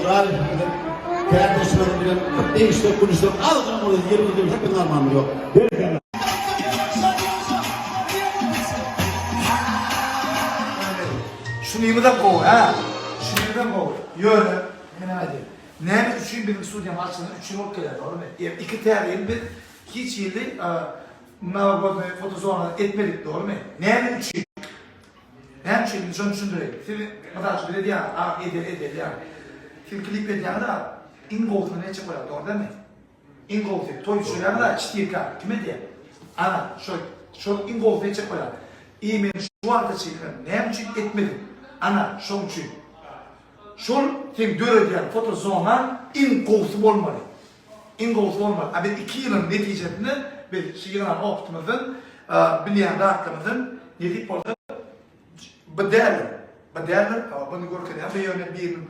Juraýew bilen kärdeşlerim bilen bir degişsek, gülüşsek, azajygam bolsa ýerimiz degse biziň armanymyz ýok. Berekella. Şunymyzam gowy, hä? Şunymyzam gowy. Ýöne, men aýdaýyn. Näme üçin biziň studiýamyz açylany üç ýyl bolup gelýär, dogrymy? Iki täze ýyl biz hiç hili nowогодний fotozona etmedik, dogrymy? Näme üçin? Näme üçin? Indi şony düşündireýin. Siz, mysal üçin, bize diýýäňiz, A, edeli, edeli diýýäňiz. Siz klip edýäňiz-a, iň gowusyny näçe goýar, dogry dälmi? Iň gowusy, toý düşürýäňiz-a, çtirka, kim edýär? Ana, şo, şol iň gowusyny etjek bolýar. I men şu wagta çenli näme üçin etmedim? Ana, şoň üçin. Şol seň döredýän fotozonaň iň gowusy bolmaly. Iň gowusy bolmaly. A biz iki ýylyň netijesinde biz şu ýygnan opytymyzdan, bilýän zatlarymyzdan nesip bolsa bu däldir. Bu däldir. Hawa, buny görkezýän bu ýöne biriniň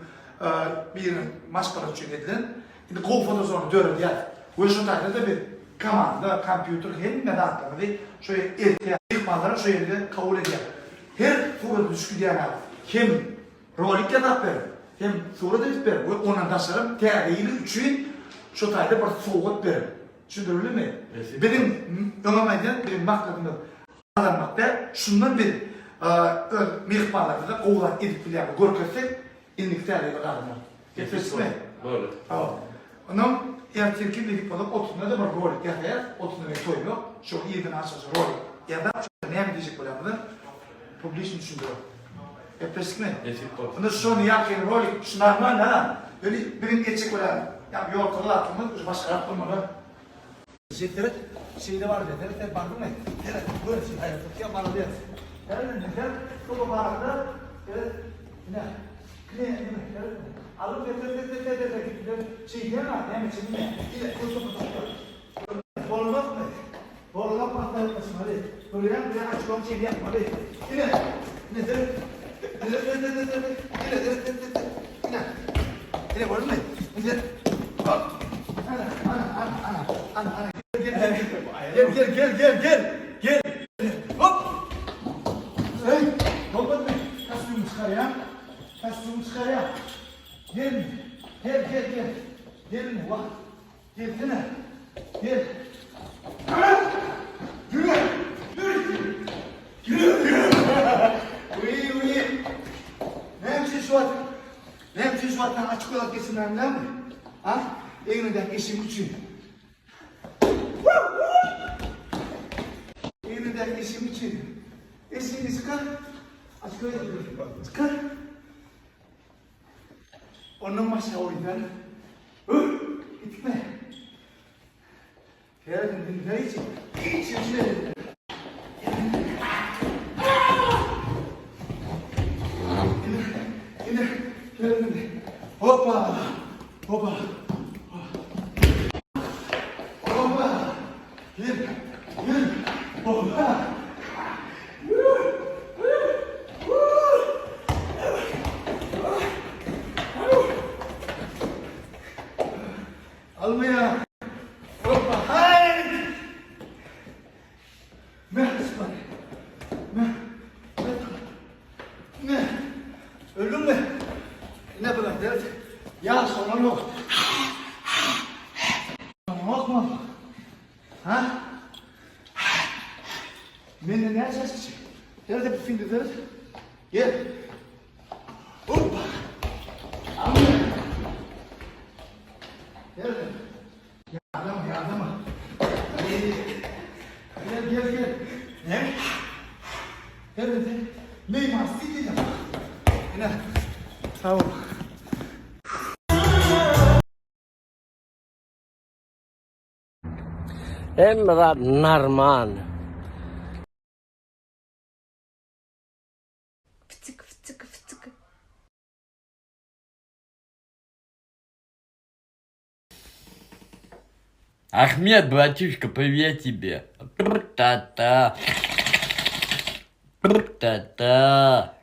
biriniň maşgalasy üçin edilen. Indi gowy fotozona döredýäs. We şu taýda-da biz komanda, kompýuter hemme zatlarymyzy şu ýere eltýäs. Myhmanlary şu ýerde kabul edýäs. Her surata düşüp gidýän hem Rolik ýasap ber, hem surat edip ber we ondan daşarym täze ýyl üçin şo taýda bir sowgat ber. Düşündirilimi? Biziň öňem aýdýan biziň maksadymyz gazanmak däl, şundan biz öz myhmanlarymyza gowy zat edip bilýänimizi görkezsek, indiki täze ýyla gazanarys. Gepleşdikmi? Boldy. Hawa. Onam ertirki nesip bolsa otuzynda-da bir rolik ýasaýas, otuzynda meň toýum ýok, şo irden agşamça rolik ýazap, şo näme diýjek bolýanymyzy publiçny düşündireris. Gepleşdikmi? Nesip bolsa. Indi şony ýakyn rolik, şu normal ha. Ýöne biziň etjek bolýan, ýa ýolkaly zatlarymyz uje başgarak bolmaly. Seret, şeýle bar diýýär. Seret, sen bardyňmy? Seret, gör, şeýle aýak tutýar, malades. Seret indi, seret, sowa baranda, seret, ine, kine, ine, seret, alyp, seret, seret, seret, seret, seret, seret, şeýdýän-ä, näme çenli, ine, göz topy tutýar. Bolanokmy? Bolanok maslahatlaşmaly. Görýäňmi, bu ýa açylan çenli ýapmaly. Ine, ine, seret, ine, seret, seret, seret, ine, seret, seret, seret, ine. Ine gördüňmi? Indi hop. Ana, ana, ana, ana, ana, ana. Gel, gel, gel. Gel, gel, gel, gel, gel. Gel. Hop. Ey, bolmadymy? Kostýumyny çykarýan. Kostýumyny çykarýan. Gel. Gel, gel, gel. Gel, wah. Gelsene. Gel. Ýürü. Ýürü. Ýürü. Uý, uý. Näme üçin şu wagt? Näme üçin şu wagt sen açyk ýolak geçirmän bilermi? Ha? Egnindäki eşigiň üçin. Egnindäki eşigiň üçin. Eşigiňi çykar. Açyk ýolak Çykar. Ondan başga oýdan. Gitme. Serdin dinle hiç. Hiç hiç. Ine, ine, Hoppa, hoppa. Hoppa. Gel, gel. Hoppa. Almaýar. Hoppa, haý! Meh, çykar. Meh. Meh. Öldüňmi? Ne bilen dert? Ýaş bolan yok. Yok mu? Ha? Menden näçe yaş kiçi? Nerede bu fingirler? Gel. Hoppa. Nerede? Yardım, yardım. Gel, gel, gel. Ne? Nerede? Neymar City. Yine. Sağ ol. Hemme zat normal. Fıtık fıtık fıtık. Ахмед, братишка, привет тебе. Та-та. Та-та.